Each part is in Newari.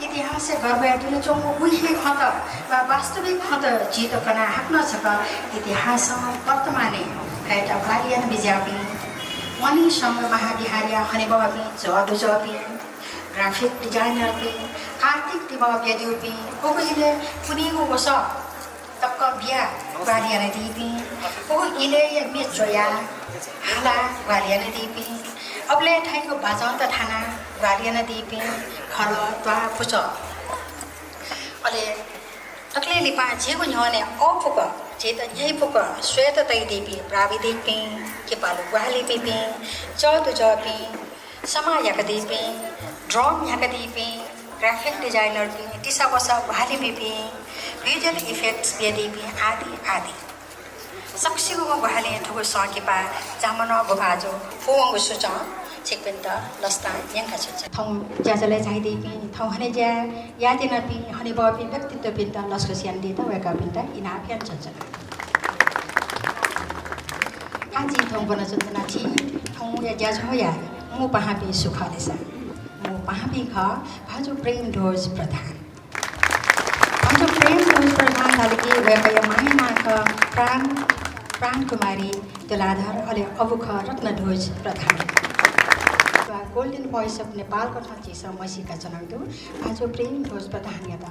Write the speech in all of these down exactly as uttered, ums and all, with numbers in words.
इतिहासय् गर्व यायेधुन च्वंगु उइखे खँत वा वास्तविक खँत झीत कनाः हाकनं छकः इतिहासं वर्तमानय् थःत ग्वाहालि याना बिज्याःपिं, वनी संघ महाविहारया हनेबहःपिं, जःदुजःपिं, graphic designer पिं, आर्थिक दिमाग ब्यादीपिं, उगु इलय् पुन्हिगु वसः तक बियाः ग्वाहालि यानादीपिं, उगु इलय्‌या म्ये च्वयाः हालाः ग्वाहालि यानादीपिं, अबलय् थःगु बाजंत थानाः ग्वाहालि यानादीपिं, खलः, त्वाः, पुचः। अले दकलय् लिपा झीगु न्ह्यःने अःपुक, झीत न्ह्यइपुक स्वयेत तयादीपिं प्राविधिकपिं, किपालु ग्वाहालि बीपिं, जःदुजःपिं, समाः याकादीपिं, drum न्ह्याकादीपिं, graphic designer पिं, तिसा वसः ग्वाहालि बीपिं, visual effects बियादीपिं आदि आदि। सकसिगुं ग्वाहालिं थुगु संकिपा जामनं गुभाजु पूवंगु सुचं छिकपिन्त लसतां न्यंका छ्वये। थौं ज्याझ्वलय् झायादीपिं, थौं हनेज्या यानादीपिं, हनेबहःपिं व्यक्तित्वपिन्त लसकुस यानादीत वय्‌कःपिन्त इनाप याना छ्वये। आः जिं थौं ब्वनाच्वनाच्वना, थौंया ज्याझ्वःया मू पाहांपिं सु खः धाःसा, मू पाहांपिं खः भाजु प्रेमध्वज प्रधान। भाजु प्रेमध्वज प्रधान धाल कि वय्‌कःया मांया नां खः प्राण, प्राणकुमारी तुलाधर, अले अबु खः रत्नध्वज प्रधान। Golden Voice of Nepal कथं झीसं म्हसीका च्वनागु दु भाजु प्रेमध्वज प्रधानयात।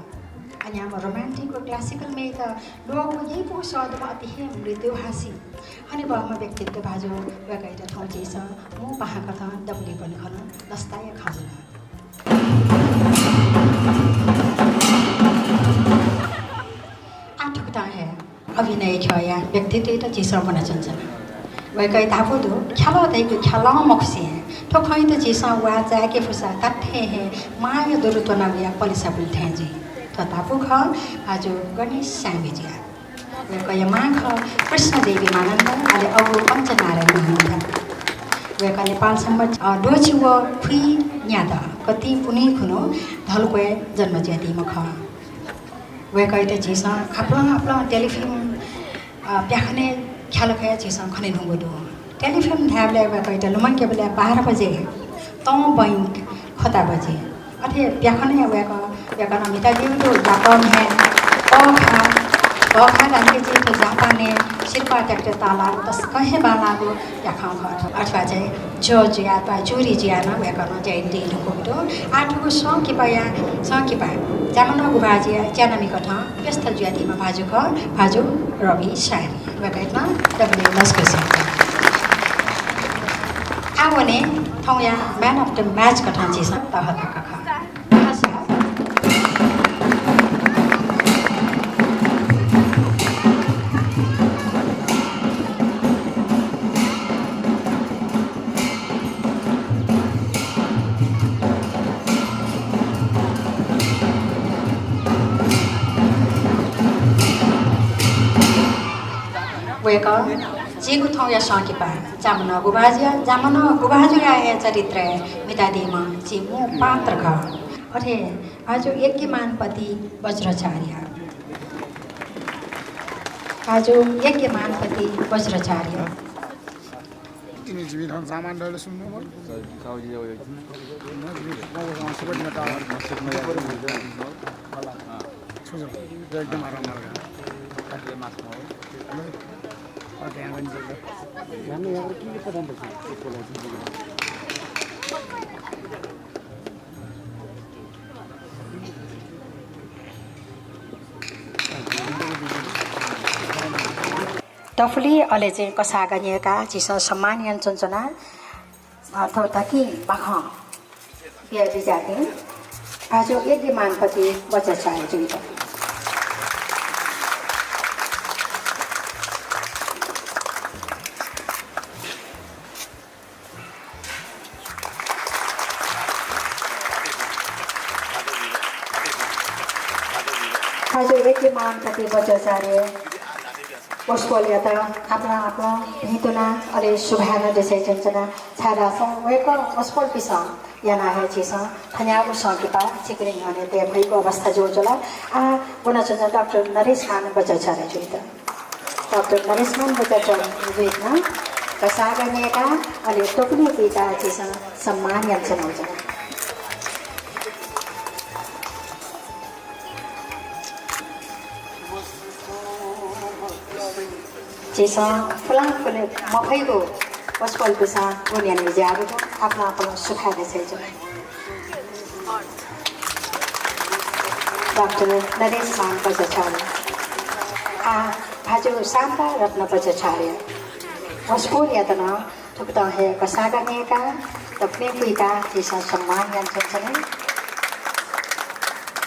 अज्याःम्ह romantic व classical म्येत ल्वःगु यइपुगु सः दुम्ह अति हे मृदुभाषी हनेबहःम्ह व्यक्तित्व भाजु वय्‌कःयात थौं झीसं मू पाहां कथं दबुलिइ ब्वने खन, लसताया खँ जुल। आः थुकथं हे अभिनय ख्यःया व्यक्तित्वयात झीसं ब्वनाच्वनाच्वना। वय्‌कःया धापू दु, ख्यालः धइगु ख्यालं मखुसें थ्व खँयात झीसं वाः चाय्‌के फुसा धात्थें हे मांया दुरु त्वनागुया पलेसा बुले थें जुइ। थ्व धापू खः भाजु गणेश साय्‌मिजुया। वय्‌कःया मां खः कृष्णदेवी मानन्धर, अले अबु पञ्चनारायण मानन्धर। वय्‌कः नेपाल संवत्, अ, द्वःछि व खुइन्यादँ कतिं पुन्हि खुन्हु धलक्वय् जन्म जुयादीम्ह खः। वय्‌कःयात झीसं आपालं आपालं telefilm, अ, प्याखनय् ख्याल कयाः झीसं खने धुंगु दु। Telefilm धायेबलय् वय्‌कःयात लुमंकेबलय् बाह्र बजे तं बँय् ख्वता बजे। अथे प्याखनय् वय्‌कः, वय्‌कलं म्हितादीगु दु, जापान हे पःखा, पःखा धाःगु झी थ्व जापानय् सिरपाः त्याकेत ताःलाःगु तसकं हे बांलाःगु प्याखं खः। अथवा चाहिँ judge जुयाः वा jury जुयाः नं वय्‌कलं ज्या यानादीधुंकूगु दु। आः थुगु संकिपाया, संकिपा जामनं गुभाजुया च्यानामि कथं व्यस्त जुयादीम्ह भाजु खः, भाजु रवि साय्‌मि। वय्‌कःयात नं दबुलिइ लसकुस याये। आः वने थौंया man of the match कथं झीसं तःधंक खः। वय्‌कः झीगु थौंया संकिपा जामनं गुभाजुया, जामनं गुभाजुया हे चरित्रय् म्हितादीम्ह झी मू पात्र खः। अथे भाजु यज्ञमानपति वज्राचार्य। भाजु यज्ञमानपति वज्राचार्य। एकदम आराम लगा। दफुलिं अले चाहिँ कसाः गनेका झीसं सम्मान यानाच्वनाच्वना। अ, थ्व धकिं बाखं बिया बिज्याःपिं भाजु यज्ञमानपति वज्राचार्यजुयात। भाजु यज्ञमानपति वज्राचार्य। वसपोलयात आपालं आपालं भिंतुना अले सुभाय् नं देछानाच्वना, छाय्धाःसा वय्कः वसपोलपिसं यानाः हे झीसं थज्याःगु संकिपा छिकपिनि न्ह्यःने तये फइगु अवस्था जुयाच्वन। आः वनाच्वंगु डाक्टर नरेश मान बज्राचार्यजुयात। डाक्टर नरेश मान बज्राचार्यजुयात नं कसाःगा न्यय्काः अले टोपनी पुइकाः झीसं सम्मान यानाच्वनागु जुल। झीसं पुलांपुलां मफइगु वसपोलपिसं गुण यानाबिज्याःगु दु। आपालं आपालं सुभाय् देछानाच्वना। डाक्टर नरेश मान बज्राचार्य। आः भाजु शान्ता रत्न बज्राचार्य। वसपोलयात नं थुकथं हे कसाःगा न्यय्काः, टोपनी पुइकाः झीसं सम्मान यानाच्वनाच्वना।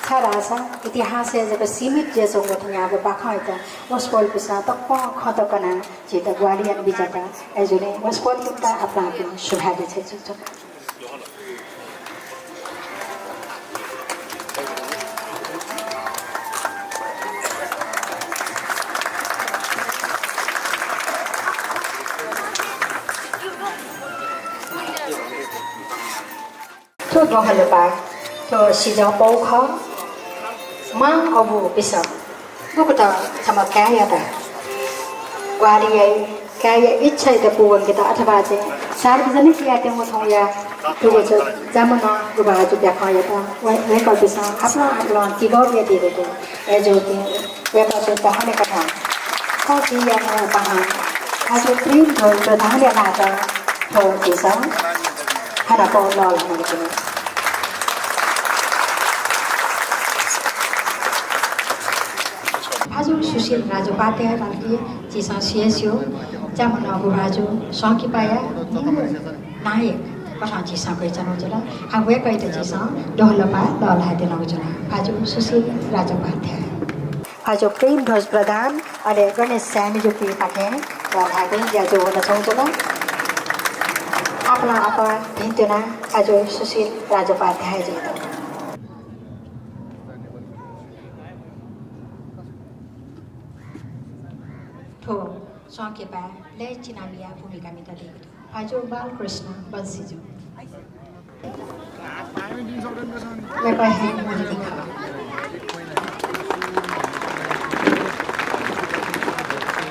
छाय्धाःसा इतिहासय् जक सीमित जुयाच्वंगु थज्याःगु बाखंयात वसपोलपिसं तक्वं खँत कनाः झीत ग्वाहालि यानाबिज्यात। अय्जूगुलिं वसपोलपिन्त आपालं आपालं सुभाय् देछानाच्वना। थ्व द्वहंलिपा, थ्व सिजःपौ खः। मां अबुपिसं गुकथं छम्ह काय्‌यात ग्वाहालि याइ, काय्‌या इच्छायात पूवंकेत अथवा चाहिँ सार्वजनिक यायेत्यंगु थौंया थुगु ज-, जामनं गुभाजु प्याखंयात वय्-, वय्कःपिसं आपालं आपालं तिबः बियादीगु दु। अय्जूगुलिं वय्कःपिं दहले कथं थः जीया मू पाहां भाजु प्रेमध्वज प्रधानया ल्हातं थ्व झीसं हानं पौ लःल्हानागु दु। भाजु सुशील राजोपाध्याय धकाः झीसं स्वयाच्वंगु जामनं गुभाजु संकिपाया मू नायक कथं झीसं कयाच्वनागु जुल। आः वय्कःयात झीसं द्वहंलिपा लःल्हायेत्यनागु जुल। भाजु सुशील राजोपाध्याय। भाजु प्रेमध्वज प्रधान अले गणेश साय्‌मिजुपिंपाखें लःल्हायेगु ज्या जूवनाच्वंगु जुल। आपालं आपालं भिंतुना भाजु सुशील राजोपाध्यायजुयात। थ्व संकिपाय् लय् चिनाबिया भूमिका म्हितादीगु दु। भाजु बालकृष्ण बंसीजु। वय्कः हे मुर्ति खः।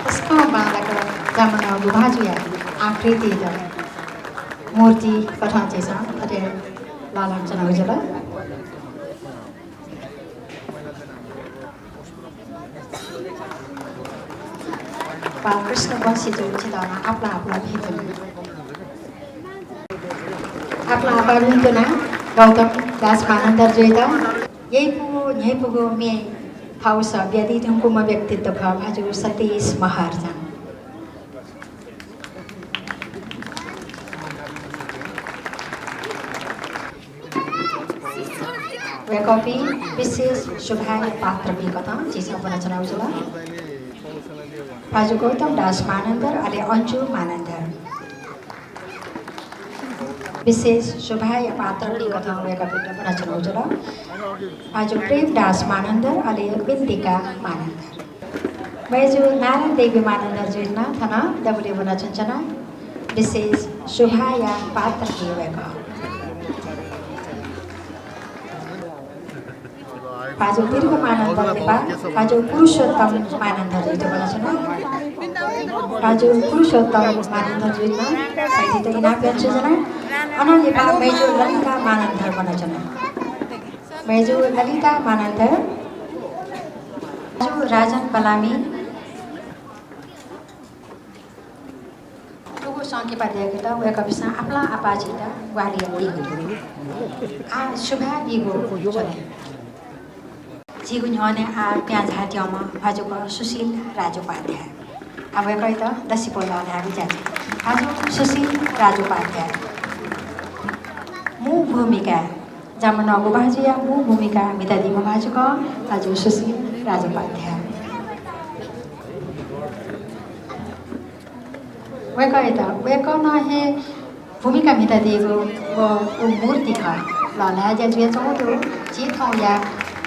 तसकं बांलाक जामनं गुभाजुया आकृतियात मुर्ति कथं झीसं थथे लःल्हानाच्वनागु जुल। बालकृष्ण बंसीजु छितः नं आपालं आपालं भिंतुना। आपालं आपालं भिंतुना गौतम दास मानन्धरजुयात। यइपुगु न्ह्यइपुगु म्ये थाउस बियादी धुंकूम्ह व्यक्तित्व खः भाजु सतीश महर्जन। वय्कःपिं विशेष सुभाय् पात्रपिं कथं झीसं ब्वनाच्वनागु जुल। भाजु गौतम दास मानन्धर अले अन्जु मानन्धर। विशेष सुभाय् पात्रपिं कथं वय्कःपिन्त ब्वनाच्वनागु जुल। भाजु प्रेमदास मानन्धर अले बिन्दिका मानन्धर। मय्जु नारायण देवी मानन्धरजुयात नं थन दबुलिइ ब्वनाच्वनाच्वना। विशेष सुभाय्या पात्र हे वय्कः। भाजु दीर्घ मानन्धर लिपा भाजु पुरुषोत्तम मानन्धरजुयात ब्वनाच्वना। भाजु पुरुषोत्तम मानन्धरजुयात नं साहित्ययात इनाप यानाच्वनाच्वना। अनं लिपा मय्जु ललिता मानन्धर ब्वनाच्वना। मय्जु ललिता मानन्धर, भाजु राजन बलामी, थुगु संकिपा दय्केत वय्कःपिंसं आपालं आपाः झीत ग्वाहालि यानादीगु दु। आः सुभाय् बीगु च्वने। झीगु न्ह्यःने आः पिहां झायादीम्ह भाजु खः सुशील राजोपाध्याय। आः वय्कःयात दसिपौ लःल्हायेगु ज्या जुइ। भाजु सुशील राजोपाध्याय। मू भूमिका जामनं गुभाजुया मू भूमिका म्हितादीम्ह भाजु खः, भाजु सुशील राजोपाध्याय। वय्कःयात, वय्कलं हे भूमिका म्हितादीगु व उ मूर्ति खः। लःल्हायेगु ज्या जुयाच्वंगु दु। झी थौंया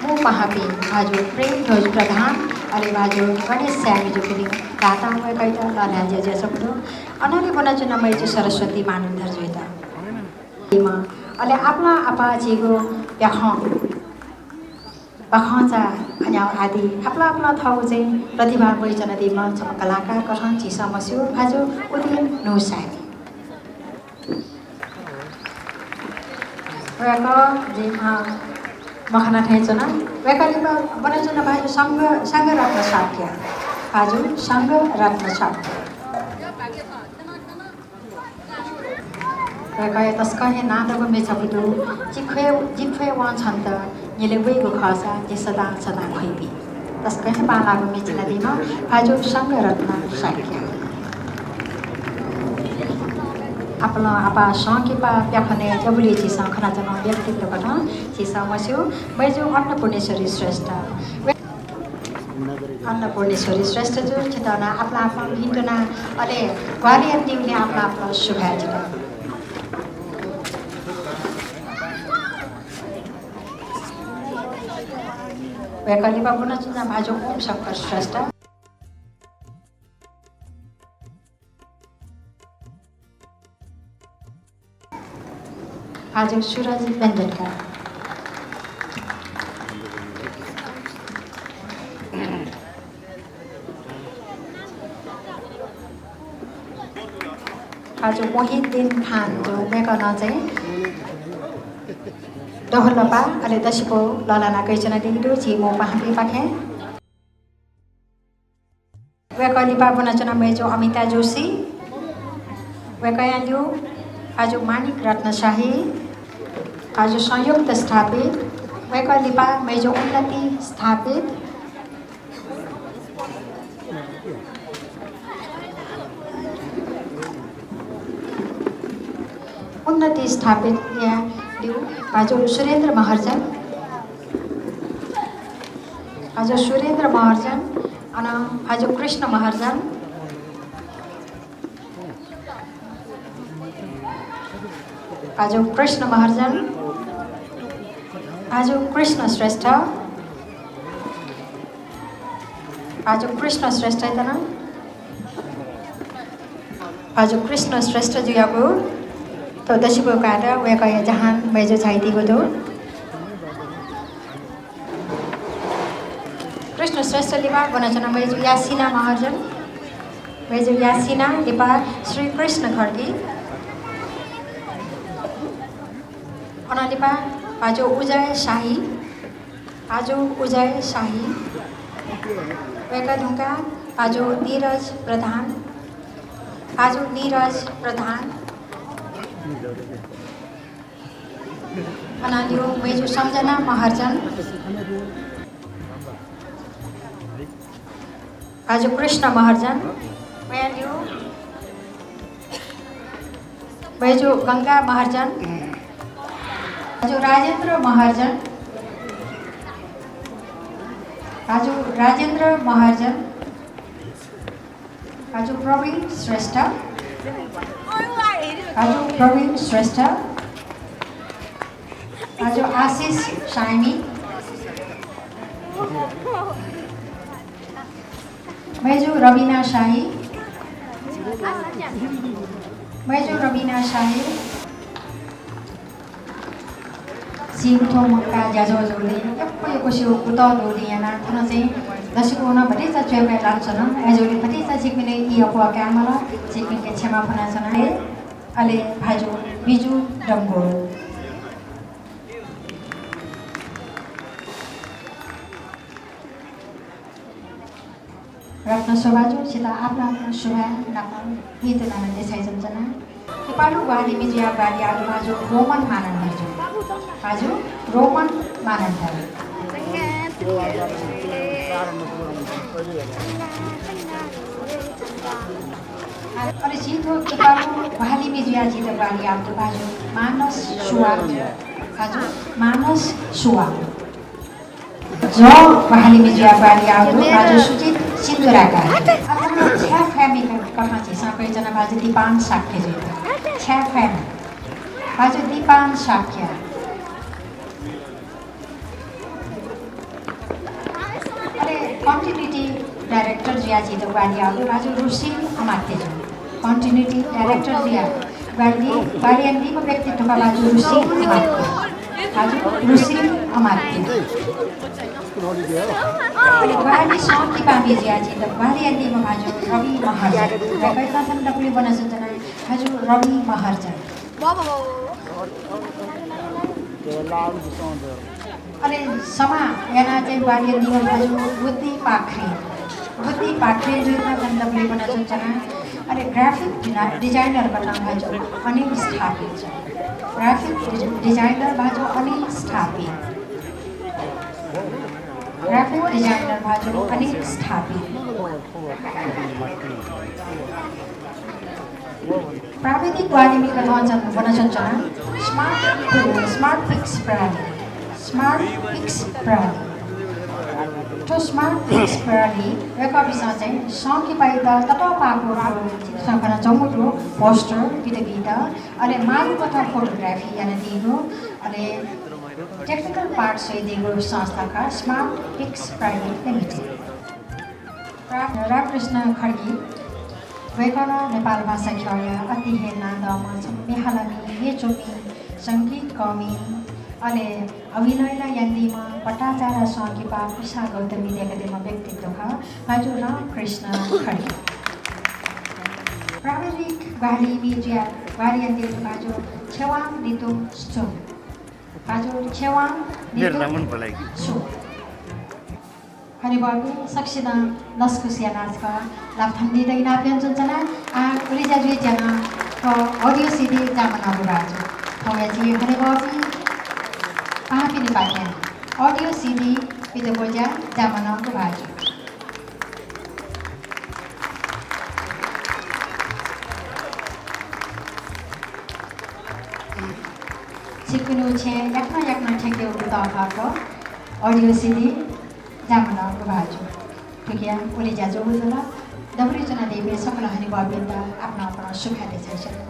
मू पाहांपिं भाजु प्रेमध्वज प्रधान अले भाजु गणेश स्यामीजुपिनि धाःथें वय्‌कःयात लःल्हाये ज्या जुयाच्वंगु दु। अनंलि ब्वनाच्वना मय्‌जु सरस्वती मानन्धरजुयात। इमं अले आपालं आपाः झीगु प्याखं, पाखंचा, अन्याव आदि आपालं आपालं थःगु चाहिँ प्रतिभा ब्वयाच्वनादीम्ह छम्ह कलाकार कथं झीसं म्हस्यू भाजु उदिन नुसाय्। वय्‌कः जिं, अ, मखना थें च्वना। वय्‌कः लिपा ब्वनाच्वना भाजु संघ, संघरत्न शाक्य। भाजु संघरत्न शाक्य। वय्‌कःया तसकं हे नांजाःगु म्ये छपु दु। जि ख्वय्, जि ख्वय् वं छन्त न्हिले वइगु खःसा जि सदां सदां ख्वइबी। तसकं हे बांलाःगु म्ये चिनादीम्ह भाजु संघरत्न शाक्य। आपालं आपाः संकिपा प्याखनय् दबुलिइ झीसं खनाच्वनागु व्यक्तित्व कथं झीसं म्हस्यू मय्‌जु अन्नपूर्णेश्वरी श्रेष्ठ। अन्नपूर्णेश्वरी श्रेष्ठजु छितः नं आपालं आपालं भिंतुना अले ग्वाहालि यानादीगुलिं आपालं आपालं सुभाय् छितः। वय्‌कः लिपा ब्वनाच्वना भाजु ओम शंकर श्रेष्ठ। भाजु सुरज पेन्दुलकर। भाजु मोहिद्दीन खानजु, वय्‌कलं चाहिँ दोहलपा अले दसिपौ लःल्हाना कयाच्वनादीगु दु, झी मू पाहांपिंपाखें। वय्‌कः लिपा ब्वनाच्वना मय्‌जु अमिता जोशी। वय्‌कःया ल्यू भाजु माणिक रत्न शाही, भाजु संयुक्त स्थापित। वय्‌कः लिपा मय्‌जु उन्नति स्थापित। उन्नति स्थापितया ल्यू भाजु सुरेन्द्र महर्जन। भाजु सुरेन्द्र महर्जन, अन भाजु कृष्ण महर्जन। भाजु कृष्ण महर्जन, भाजु कृष्ण श्रेष्ठ, भाजु कृष्ण श्रेष्ठ तना। भाजु कृष्ण श्रेष्ठजुयागु थ्व दसिपौ काय्‌त वय्‌कःया जहान मय्‌जु झायादीगु दु। कृष्ण श्रेष्ठ लिपा ब्वनाच्वना मय्‌जु यासिना महर्जन। मय्‌जु यासिना लिपा श्री कृष्ण खड्गी। अन लिपा भाजु उजय शाही। भाजु उजय शाही। वय्‌कः धुंकाः भाजु नीरज प्रधान। भाजु नीरज प्रधान। अन ल्यू मय्‌जु सम्झना महर्जन। भाजु कृष्ण महर्जन। वया ल्यू मय्‌जु गंगा महर्जन। भाजु राजेन्द्र महर्जन। भाजु राजेन्द्र महर्जन। भाजु प्रवीण श्रेष्ठ। भाजु प्रवीण श्रेष्ठ। भाजु आशिष साय्‌मी। मय्‌जु रबिना शाही। मय्‌जु रबिना शाही। सीगु थ्व मंकाः ज्याझ्वः जूगुलिं यक्व यक्वसिगु कुतः दुगुलिं यानाः थन चाहिँ दसिपौ नं भतिचा च्वय्‌के लानाच्वन। अय्‌जूगुलिं भतिचा छिकपिनि ई अप्वः कायेमाल, छिकपिन्के क्षमा फ्वनाच्वना। अले भाजु बिजु डंगोल। रत्न शोभाजु, छितः आपालं आपालं सुभाय् नाप भिंतुना देछानाच्वना। नेपालु ग्वाहालि मिजुया ग्वाहालि याःगु भाजु रोमन मानन्धरजु। भाजु रोमन मानन्धर। अले झी थ्व नेपालु ग्वाहालि मिजुया झीत ग्वाहालि याःगु भाजु मानस सुवाल। भाजु मानस सुवाल। झी ग्वाहालि मिजुया ग्वाहालि याःगु भाजु सुजित सिन्दुराकार। अथवा छाय् ख्वाये मखु कथं झीसं कयाच्वना भाजु दीपान शाक्यजुयात। छाय् ख्वाये मखु। भाजु दीपान शाक्य। अले Continuity Director जुयाः झीत ग्वाहालि याःगु भाजु रुसिम अमात्य जु। Continuity Director जुयाः ग्वाहालि, ग्वाहालि यानादीम्ह व्यक्तित्व खः भाजु रुसिम अमात्य। भाजु रुसिम अमात्य। अले ग्वाहालि संकिपामि जुयाः झीत ग्वाहालि यानादीम्ह भाजु रवि महर्जन। वय्कःपिन्त दबुलिइ ब्वनाच्वना भाजु रवि महर्जन। अले समाः यानाः चाहिँ ग्वाहालि यानादीम्ह भाजु बुद्धि पाख्रिन। बुद्धि पाख्रिन जुयाः दबुलिइ ब्वनाच्वना। अले graphic डिना-, designer कथं भाजु अनिल स्थापित। Graphic डि-, designer भाजु अनिल स्थापित। Graphic designer भाजु अनिल स्थापित। प्राविधिक ग्वाहालिमि कथं ब्वनाच्वना Smart, Smart Pix प्रणाली। Smart Pix प्रणाली। थ्व Smart Pix प्रणाली वय्कःपिन्सं चाहिँ संकिपायात ततःपाःगु चित्र खनाच्वंगु दु, poster, भिंतुना, अले माःगु कथं photography यानादीगु, अले technical part स्वयादीगु संस्था खः Smart Pix Private Limited। रा-, रामकृष्ण खड्गी, वय्कलं नेपाल भाषा ख्यःया अति हे नांदंम्ह छम्ह मिहालामि, यचुमि, संगीतकःमि, अले अभिनय नं यानादीम्ह, भट्टाचार्य संकिपा, कुसा गौतमी दय्कादीम्ह व्यक्तित्व खः भाजु रामकृष्ण खड्गी। प्राविधिक ग्वाहालिमि जुयाः ग्वाहालि यानादीगु भाजु छेवाङ नितुम सुं। भाजु छेवाङ नितुम सुं। हनेबहःपिं सकसितं लसकुस यानाः छकः लापा थनेदीत इनाप यानाच्वना। आः उलेज्या जुइ ज्यान थ्व audio CD जामं नःगु भाजु। थौंया झी हनेबहःपिं पाहांपिनिपाखें audio CD पितब्वज्या जामं नःगु भाजु। छिकपिनिगु छेँय् याकनं याकनं थ्यंकेगु तःधंगु audio CD जामं नःगु भाजु। थुकिया उलेज्या जूगु जुल। दबुलिइ च्वनादीपिं सकल हनेबहःपिन्त आपालं आपालं सुभाय् देछानाच्वना।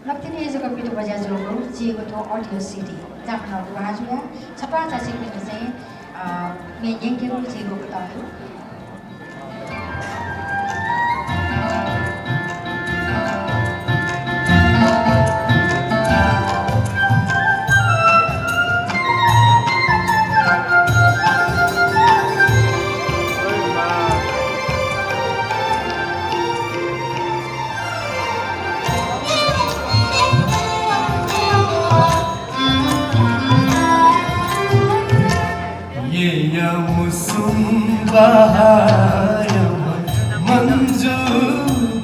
नकतिनि हे जक पितब्वज्या जूगु झीगु थ्व audio CD जामं नःगु भाजुया छत्वाःचा छिकपिन्त चाहिँ, अ, म्ये न्यंकेगु झीगु कुतः दु। येँया मुसुम बहायम मन्जु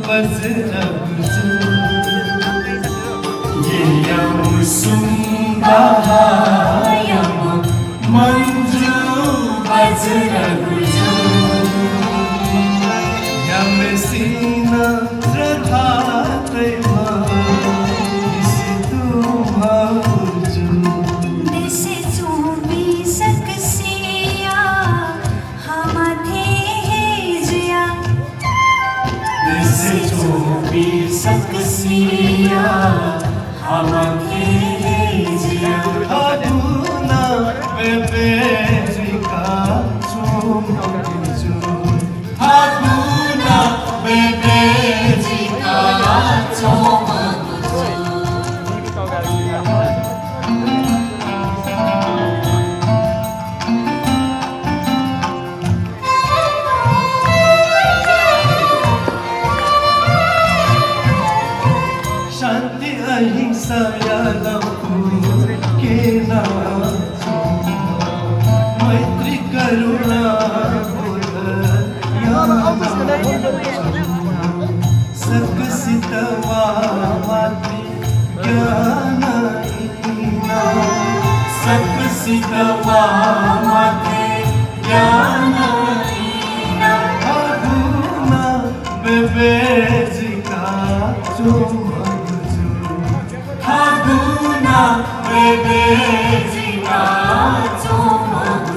बज्रगुजु। येँया मुसुम बहायम मन्जु बज्रगुजु। याम्हेसिनं श्रद्धा तयेमा निसि तुं भाजु। देशय् च्वंपिं सकसिया हामा थें हे जुया। देशय् च्वंपिं सकसिया हामा थें हे जुया। हाकुनं बेबे जुइका च्वंगु दु। हाकुनं बेबे जुइका च्वंगु दु। शान्ति अहिंसाया लँपु क्यनाच्वंगु, मैत्री करुणा बोध यानाच्वंगु, सकसित वा माथि ज्ञान इनाः, सकसित वा माथि ज्ञान इनाः। हाकुनं बेबे जुइका च्वंगु दु। हाकुनं बेबे जुइका च्वंगु दु।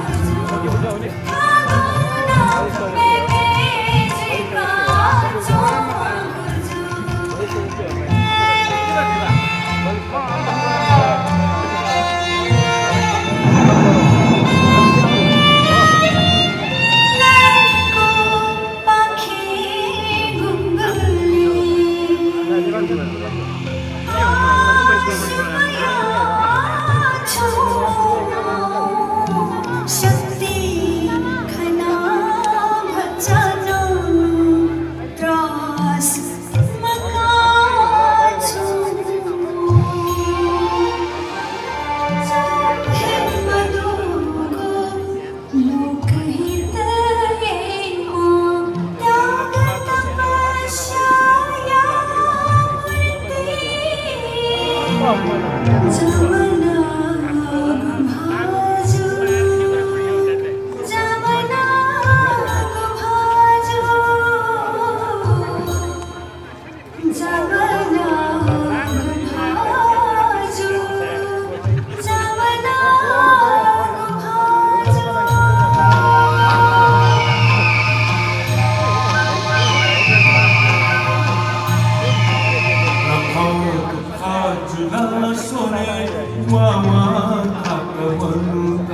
वावां खात मनूत।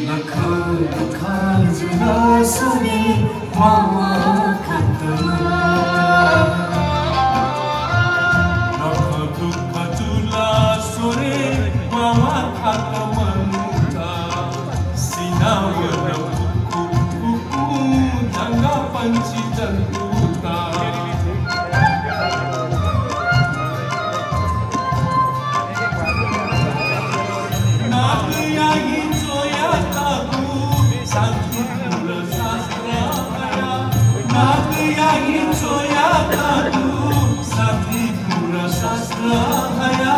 लखा लखा जुल स्वरे वावां खात मनूत। लखा दुःख जुल स्वरे वावां खात मनूत। सिनावन कुकु कुकु जंगल पंछी जंतुत। नागयागु च्वयातःगु शान्तिपुर शास्त्र हया। नागयागु च्वयातःगु शान्तिपुर शास्त्र हया।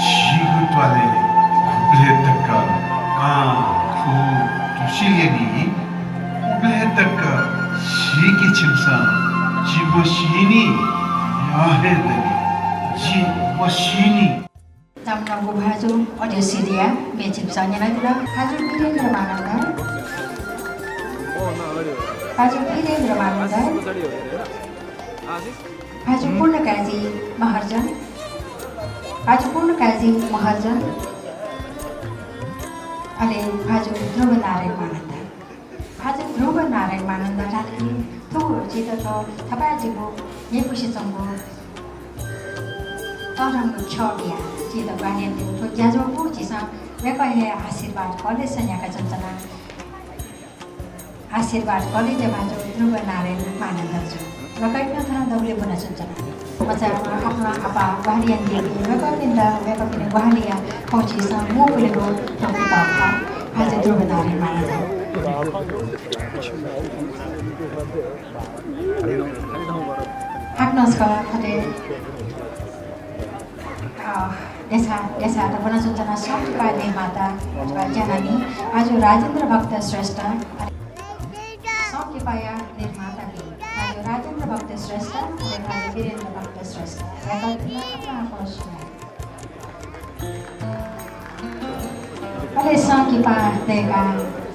झीगु त्वालय् गुबलय् तक कां खुं तुसिल नि, उबलय् तक सीके छिमिसं जि मसीनि, म्ये हे दनि, जि मसीनि। जामनगु भाजु अध्यक्ष सिरिया म्ये छिमिसं न्यनादिल। भाजु वीरेन्द्र मानन्धर, भाजु वीरेन्द्र मानन्धर, भाजु पूर्णकाजी महर्जन, भाजु पूर्णकाजी महर्जन, अले भाजु ध्रुव नारायण मानन्धर। भाजु ध्रुव नारायण मानन्धर धाःसा थ्व झीत थ्व थपाय् जिगु न्ह्यइपुसे च्वंगु तःधंगु छ्यः बियाः झीत ग्वाहालि यानादीगु थ्व ज्याझ्वःगु झीसं वय्कःया आशीर्वाद कलेजय् न्ह्याकाच्वनाच्वना। आशीर्वाद कलेजया भाजु ध्रुव नारायण मानन्धर जु। वय्कःपिं थन दबुलिइ ब्वनाच्वनाच्वना। मचायाम्ह आपालं आपाः ग्वाहालि यानादीपिं वय्कःपिन्त, वय्कःपिनि ग्वाहालिया खँ झीसं मू पुलेगु थौंकन्हय् भाजु ध्रुव नारायण मानन्धर। हाकनं छकः थथे, अ, देछाः, देछाःत ब्वनाच्वनाच्वना संकिपा निर्माता अथवा ज्यानामि भाजु राजेन्द्र भक्त श्रेष्ठ, संकिपाया निर्माता भाजु राजेन्द्र भक्त श्रेष्ठ, भाजु वीरेन्द्र भक्त श्रेष्ठ। अले संकिपा दय्काः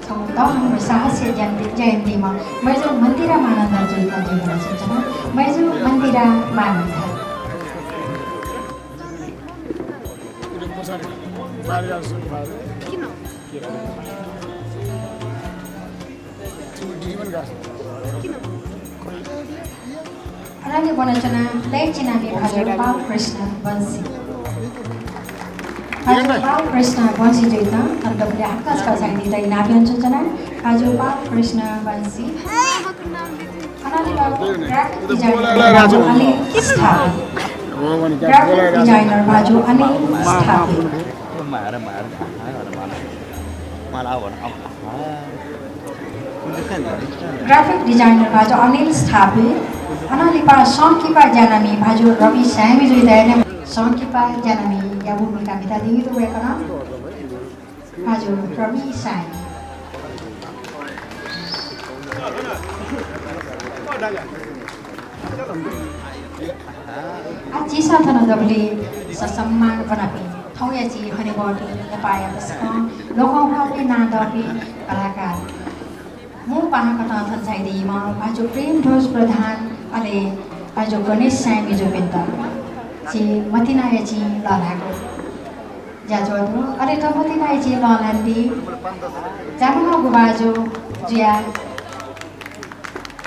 छगू तःधंगु साहसया ज्या यानादीम्ह मय्जु मन्दिरा मानन्धर जुयात जिं ब्वनाच्वनाच्वना। मय्जु मन्दिरा मानन्धर। अनंलि ब्वनाच्वना लय् चिनामि भाजु बालकृष्ण वंशी। भाजु बालकृष्ण वंशी जुयात थन दबुलिइ हाकनं छकः झायादीत इनाप यानाच्वनाच्वना। भाजु बालकृष्ण वंशी। अनंलि graphic designer भाजु अनिल स्थापित। Graphic designer भाजु अनिल स्थापित। Graphic designer भाजु अनिल स्थापित। अनंलि संकिपा ज्यानामि भाजु रवि साय्मि जुयात नं संकिपा ज्यानामिया भूमिका म्हितादीगु दु वय्कलं। भाजु रवि साय्मि। आः झीसं थन दबुलिइ ससम्मान ब्वनापिं थौंया झी हनेबहःपिं नेपाःया तसकं लोकंह्वाःपिं नांदःपिं कलाकार मू पाहां कथं थन झायादीम्ह भाजु प्रेमध्वज प्रधान अले भाजु गणेश साय्मि जुपिन्त झी मतिनाया चिं लःल्हायेगु ज्याझ्वः दु। अले थ्व मतिनाया चिं लःल्हानादी जामनगु भाजु जुयाः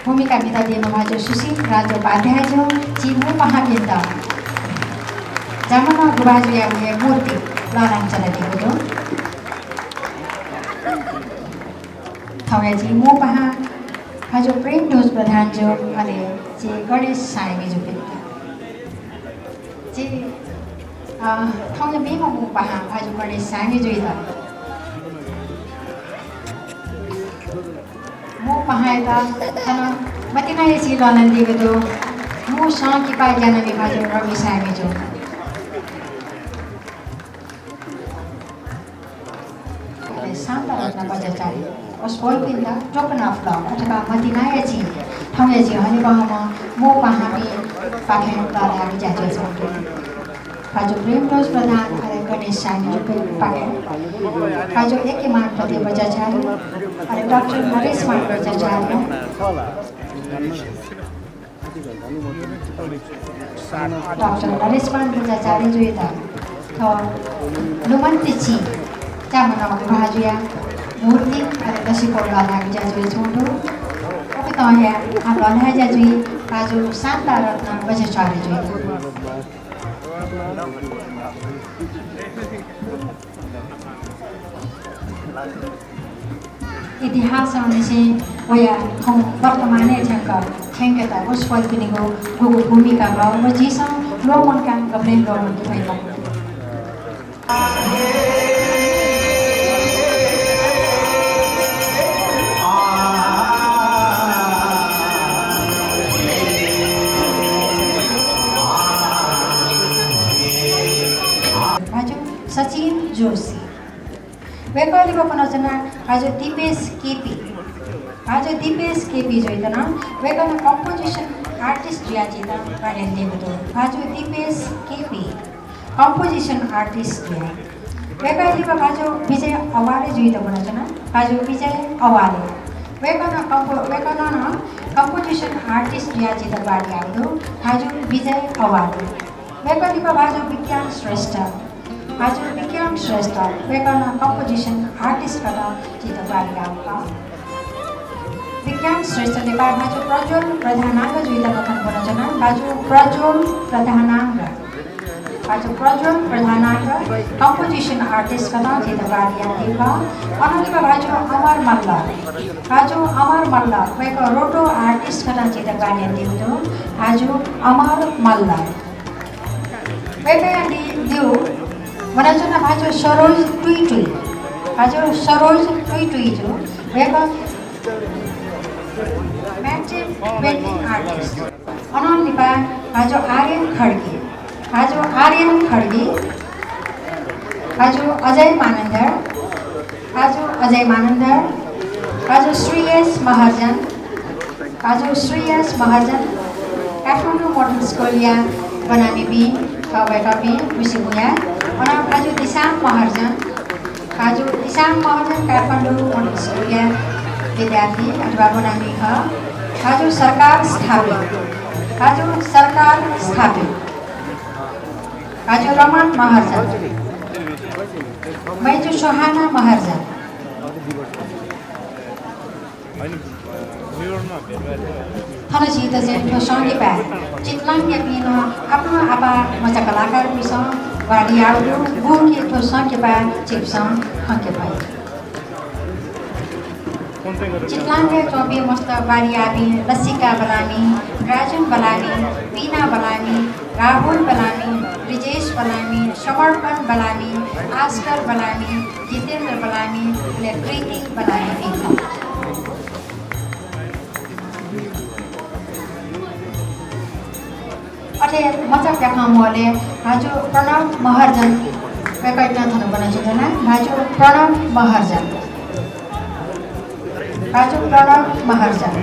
भूमिका म्हितादीम्ह भाजु सुशील राजोपाध्याय जु, झी मू पाहांपिन्त जामनगु भाजुया हे मूर्ति लःल्हानाच्वनादीगु दु। थौंया झी मू पाहां भाजु प्रेमध्वज प्रधान जु, अले झी गणेश साय्मि जुपिन्त। झी, अ, थौंया मेम्ह मू पाहां भाजु गणेश साय्मि जुयात। मू पाहांयात थन मतिनाया चिं लःल्हानादीगु दु। मू संकिपा ज्यानामि भाजु रवि साय्मि जु। शान्ता रत्न बज्राचार्य वसपोलपिन्त Token of Love अथवा मतिनाया चिं थौंया झी हनेबहःम्ह मू पाहांपिं पाखें लःल्हायेगु ज्या जुयाच्वंगु दु। भाजु प्रेमध्वज प्रधान अले गणेश साय्‌निजुपिं पाखें, भाजु एकेमान प्रदीप बज्राचार्य अले डाक्टर नरेशमान बज्राचार्य। डाक्टर नरेशमान बज्राचार्यजुयात थ्व लुमन्ति चिं च्याम्ह नवविवाहितया मूर्ति अले दसिपौ लःल्हायेगु ज्या जुयाच्वंगु दु। उकथं हे आः लःल्हायेगु ज्या जुइ भाजु शान्ता रत्न बज्राचार्यजुयात। इतिहासंनिसें वयाः थौं वर्तमानय् थ्यंक थ्यंकेत वसपोलपिनिगु गुगु भूमिका खः, व झीसं ल्वःमंकाः गबलें ल्वःमंके फइ मखु। भाजु सचिन जोशी। वय्‌कः लिपा ब्वनाच्वना भाजु दीपेश केपी। भाजु दीपेश केपीजुयात नं वय्‌कलं composition artist जुयाः झीत ग्वाहालि यानादीगु दु। भाजु दीपेश केपी, composition artist जुयाः। वय्‌कः लिपा भाजु विजय अवालेजुयात ब्वनाच्वना। भाजु विजय अवाले। वय्‌कलं compo-, वय्‌कलं नं composition artist जुयाः झीत ग्वाहालि याःगु दु। भाजु विजय अवाले। वय्‌कः लिपा भाजु विज्ञान श्रेष्ठ। भाजु विज्ञान श्रेष्ठ, वय्‌कलं composition artist कथं झीत ग्वाहालि याःगु खः। विज्ञान श्रेष्ठ लिपा भाजु प्रज्वल प्रधानाङ्गजुयात नं थन ब्वनाच्वना। भाजु प्रज्वल प्रधानाङ्ग। भाजु प्रज्वल प्रधानाङ्ग composition artist कथं झीत ग्वाहालि यानादीगु खः। अनं लिपा भाजु अमर मल्ल। भाजु अमर मल्ल, वय्‌कः roto artist कथं झीत ग्वाहालि यानादीगु दु। भाजु अमर मल्ल। वय्‌कःया लि-, ल्यू ब्वनाच्वना भाजु सरोज टुइटुइ। भाजु सरोज टुइटुइजु, वय्‌कः matte painting artist। अनं लिपा भाजु आर्यन खड्गी। भाजु आर्यन खड्गी। भाजु अजय मानन्धर। भाजु अजय मानन्धर, भाजु श्रेयस महर्जन, भाजु श्रेयस महर्जन, काठमाडौं मोडल स्कुलया ब्वनामिपिं खः वय्‌कःपिं, खुसी हुँ। अनं भाजु दिशाम महर्जन, भाजु दिशाम महर्जन काठमाडौं मोडल स्कुलया विद्यार्थी अथवा ब्वनामि खः। भाजु सरकार स्थापित, भाजु सरकार स्थापित, भाजु रमण महर्जन, मय्‌जु सोहाना महर्जन। थन झीत चाहिँ थ्व संकिपाय् चितलाङयापिं नं आपाः आपाः मचा कलाकारपिन्सं ग्वाहालि याःगु दु, गुकी थ्व संकिपाय् झीपिन्सं खंके फइ। चितलाङय् च्वंपिं मस्त ग्वाहालि याःपिं लसिका बलामी, राजन बलामी, पिना बलामी, राहुल बलामी, ब्रिजेश बलामी, समर्पण बलामी, आस्कर बलामी, जितेन्द्र बलामी, अले प्रीति बलामी। अथे मचा प्याखं मोलय् भाजु प्रणव महर्जन, वय्‌कःयात नं थन ब्वनाच्वना। भाजु प्रणव महर्जन, भाजु प्रणव महर्जन।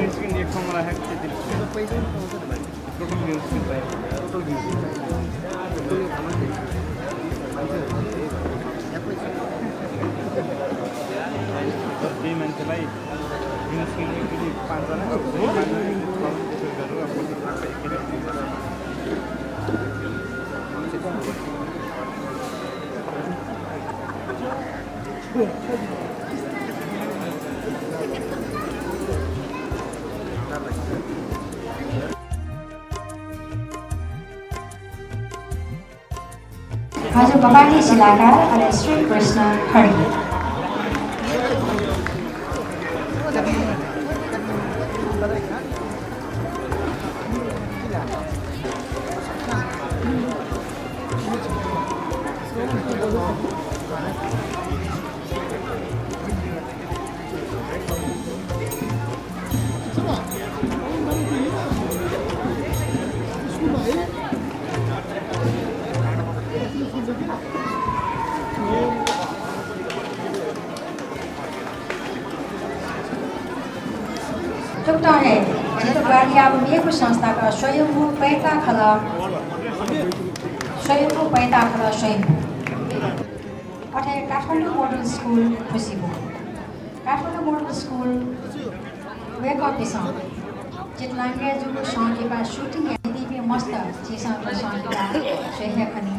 भाजु भवानी शिलाकार अले श्री कृष्ण खड्गी। थुकथं हे झीत ग्वाहालि याःगु मेगु संस्थापक स्वयम्भू पैताखलः, स्वयम्भू पैताखलः स्वयम्भू। अथे काठमाडौँ मोडल स्कुल खुसिबू। काठमाडौँ मोडल स्कुल वय्कःपिन्सं चितलाङ्गय् जूगु संकिपा shooting याइदीपिं मस्त झीसं थ्व संकिपा स्वये हे खनी।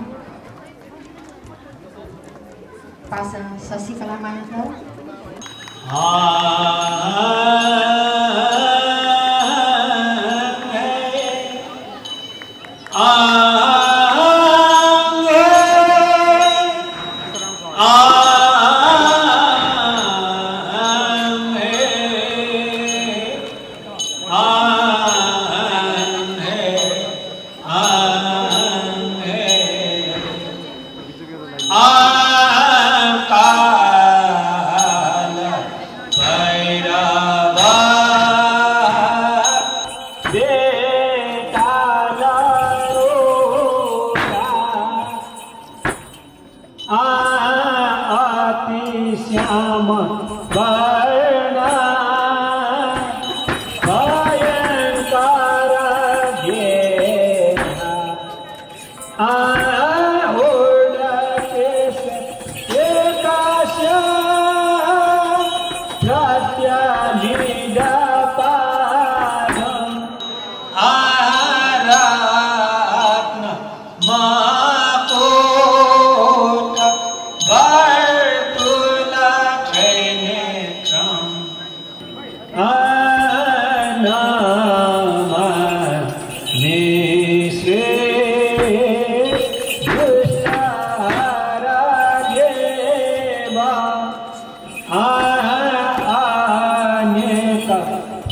पासा शशिकला मानन्धर। काल भैरव बेताल रूपा। आ अति श्याम वर्ण भयंकर गेहा। आ ऊढकेश एकाश्या प्रत्यलिद पादं। आ रत्न मकुट वर्तुल त्रिनेत्रं। आ नमामि श्री दुष्टाहार देव। आ अनेक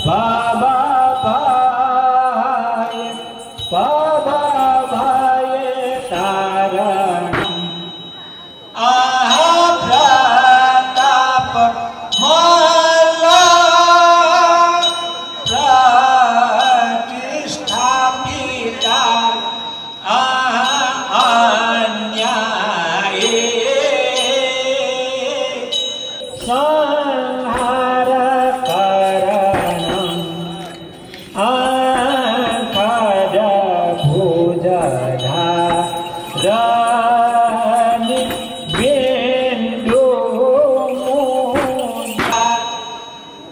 भव भय भव भय तारणं। आ प्रताप मल्ल प्रतिष्ठापिता। आ अन्यायी संहार करणं। आ खड्ग भुजधारिणी बिन्दु मुद्रा।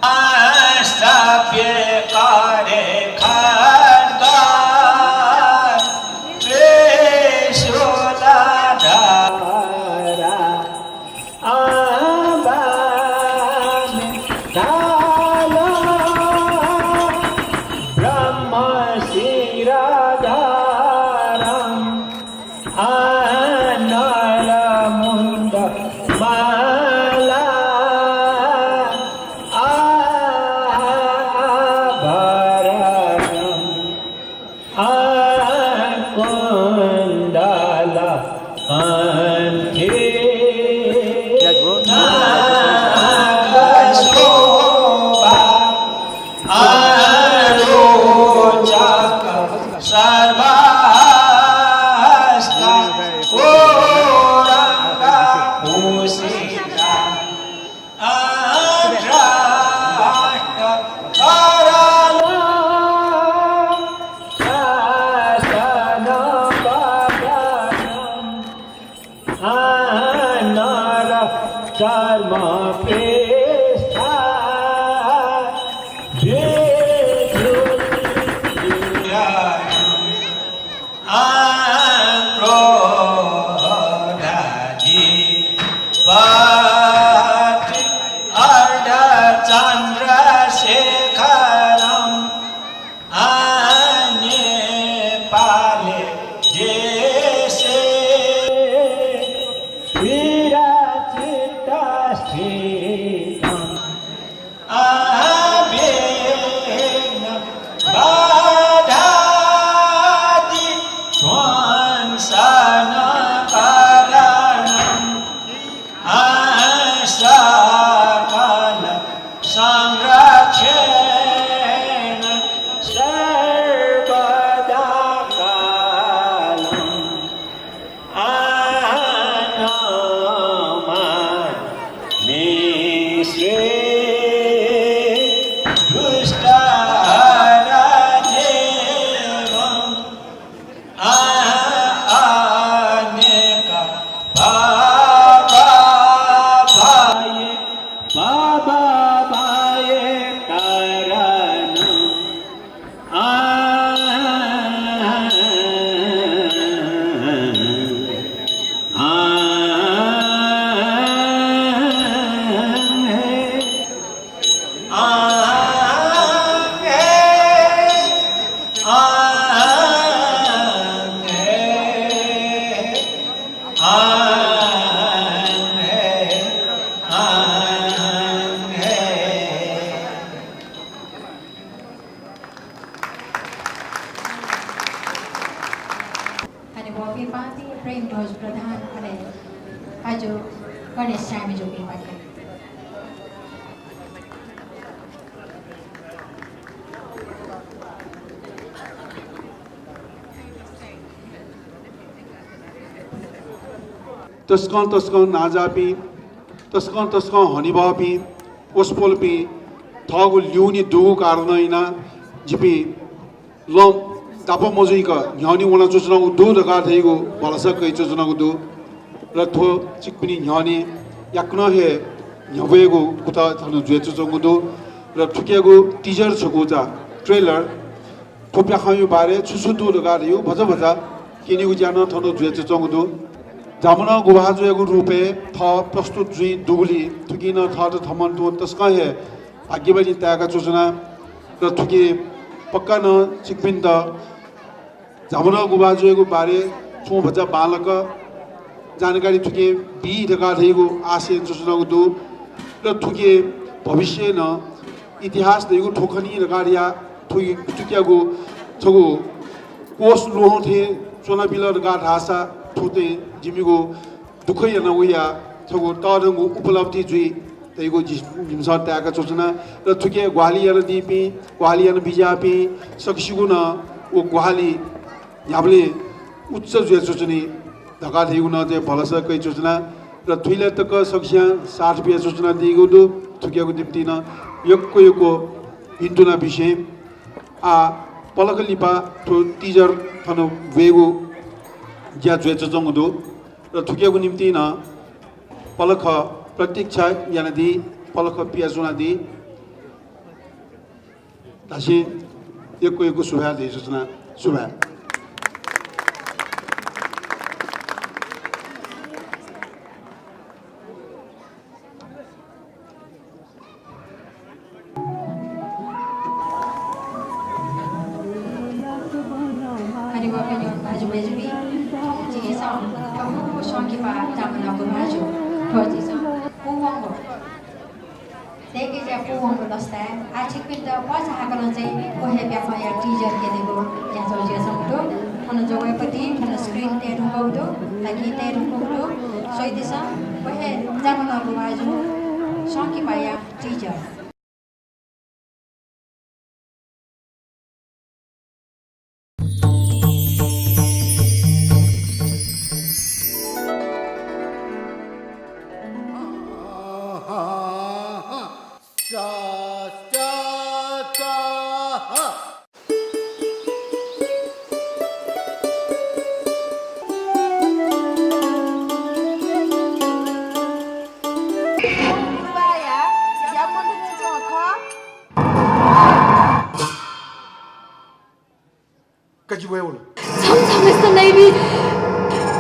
आ सव्ये करे खड्ग त्रिशूल धरा। आ वामे ढालं ब्रह्मशिर धरं। आ नलमुण्ड माला आभरणं। आ कुण्डल कंठी नागशोण। आबा बाये कारण। आ, आ, हे। आ, हे। आ, हे। आ, हे। आ, हे। हनेबहःपिं पार्टी प्रेमध्वज प्रधान अले भाजु गणेश शाक्यजुपिं पाखें। तसकं तसकं नांजाःपिं, तसकं तसकं हनेबहःपिं, वसपोलपिं, थःगु ल्यूने दुगु कारणं यानाः जिपिं लं दापं मजुइक न्ह्यःने वनाच्वंच्वनागु दु धकाः धइगु भलसा कयाच्वंच्वनागु दु। र थ्व छिकपिनि न्ह्यःने याकनं हे न्ह्यब्वयेगु कुतः थन जुयाच्वंच्वंगु दु। र थुकियागु teaser छकू चा trailer थ्व प्याखंया बारे छु छु दु धकाः धइगु भचा भचा क्यनेगु ज्या नं थन जुयाच्वंच्वंगु दु। जामनं गुभाजुयागु रूपय् थः प्रस्तुत जुइ दुगुलिं थुकिं नं थःत थम्हं तुं तसकं हे भाग्यमानी ताय्‌का च्वंच्वना। र थुकिं पक्का नं छिकपिन्त जामनं गुभाजुयागु बारे छुं भचा बांलाक जानकारी थुकिं बी धकाः धइगु आशा यानाच्वंच्वनागु दु। र थुकिं भविष्यय् नं इतिहास धइगु थ्व खनी धकाः धया थुकि-, थुकियागु छगू कोष ल्वहं थें च्वनाबिल धकाः धाःसा थुकिं जिमिगु दुःख यानाः वया छगू तःधंगु उपलब्धि जुइ धइगु जि-, जिमिसं ताय्‌का च्वंच्वना। र थुकिया ग्वाहालि यानादीपिं, ग्वाहालि याना बिज्याःपिं सकसिगु नं व ग्वाहालि न्ह्याबलें उच्च जुयाच्वंच्वनी धकाः धइगु नं चाहिँ भलसा कयाच्वंच्वना। र थुइले तक सकसियां साथ बियाच्वंच्वनादीगु दु। थुकियागु निंतिं नं यक्व यक्व भिन्तुना बिसें। आः पलख लिपा थ्व teaser थन ब्वयेगु ज्या जुयाच्वंच्वंगु दु। र थुकियागु निंतिं नं पलख प्रतीक्षा यानादी, पलख पियाच्वनादी। धासें यक्व यक्व सुभाय् धयाच्वंच्वना। सुभाय्। हनेबहःपिं भाजु मय्‌जुपिं, झीसं थःगु संकिपा जामनं गुभाजु, थ्व झीसं पूवंगु, दय्‌के ज्या पूवंगु लसताय् आः छिकपिन्त भचा हाकनं चाहिँ व हे प्याखंया teaser क्यनेगु ज्याझ्वः जुयाच्वंगु दु। थन जवय्‌पतिं थन screen तये धुंकूगु दु, ताकि तये धुंकूगु दु। स्वइदिसँ, व हे जामनं गुभाजु संकिपाया teaser। कजि वयेवल। छम्ह छम्हेसित नइबी,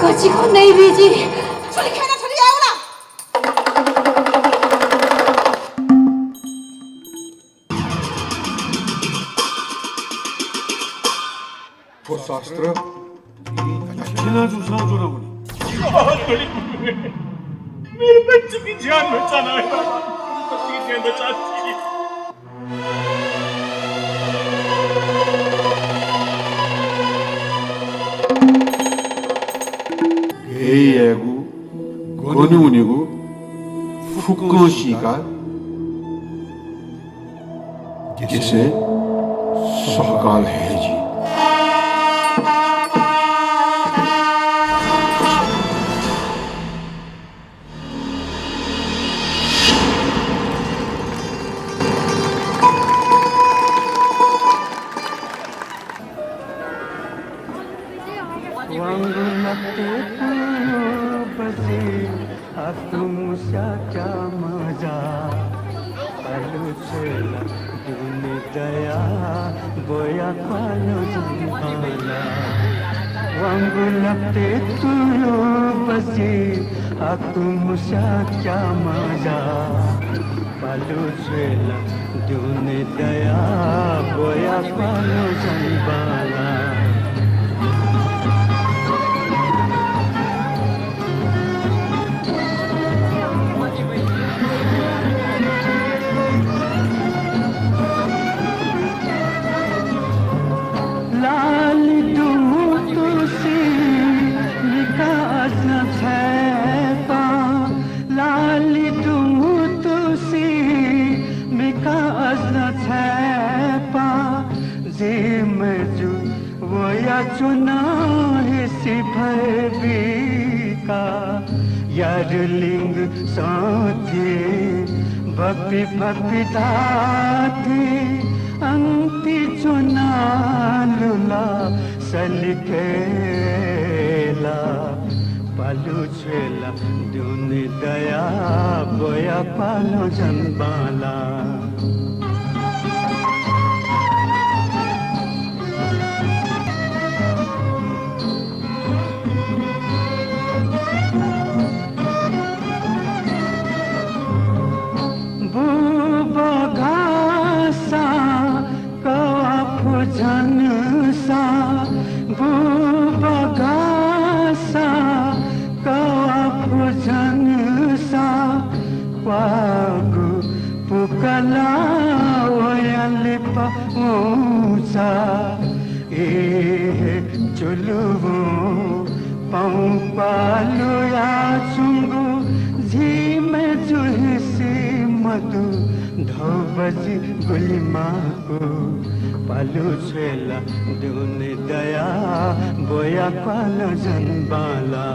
कजि खँ नइबी जि। थ्व शस्त्र जिं नं जूसां ज्वनावनी। बहुत बड़ी भूल हुई। मेरे बच्चे की जान बचाना है बाबा। मेरे बच्चे की जान बचाना है। गय् यायेगु, गन वनेगु फुक्कं सीकाः देशय् सहकाल हये जुइ। दुने दया ब्वया क्वालं जन्माला। वांगु लप्ते तुयु बसि हाकु मुसा क्या मजा। पालु छ्वेला दुने दया ब्वया क्वालं जन्माला। लालि दुतुसि मिखा अझ छय्‌पा। लालि दुतुसि मिखा अझ छय्‌पा। जिमय्‌जु वया च्वना हिसि भय बीका। यारलिङ सथि भक्ति भक्ति धाथि अन्ति च्वना लुला सलिकेला। पालु छ्वेला दुने दया ब्वया क्वालं जन्माला। बुबगासा कवाफु झनुसा, बुबगासा कवाफु झनुसा, क्वागु पुकला वया लिपा उचा। ए हे चुलुवु पाउँ पालुया छुंगु झिमे जुहिसी मधु धौ बजि गुलिमाकु। पालु छ्वेला दुने दया ब्वया क्वालं जन्माला।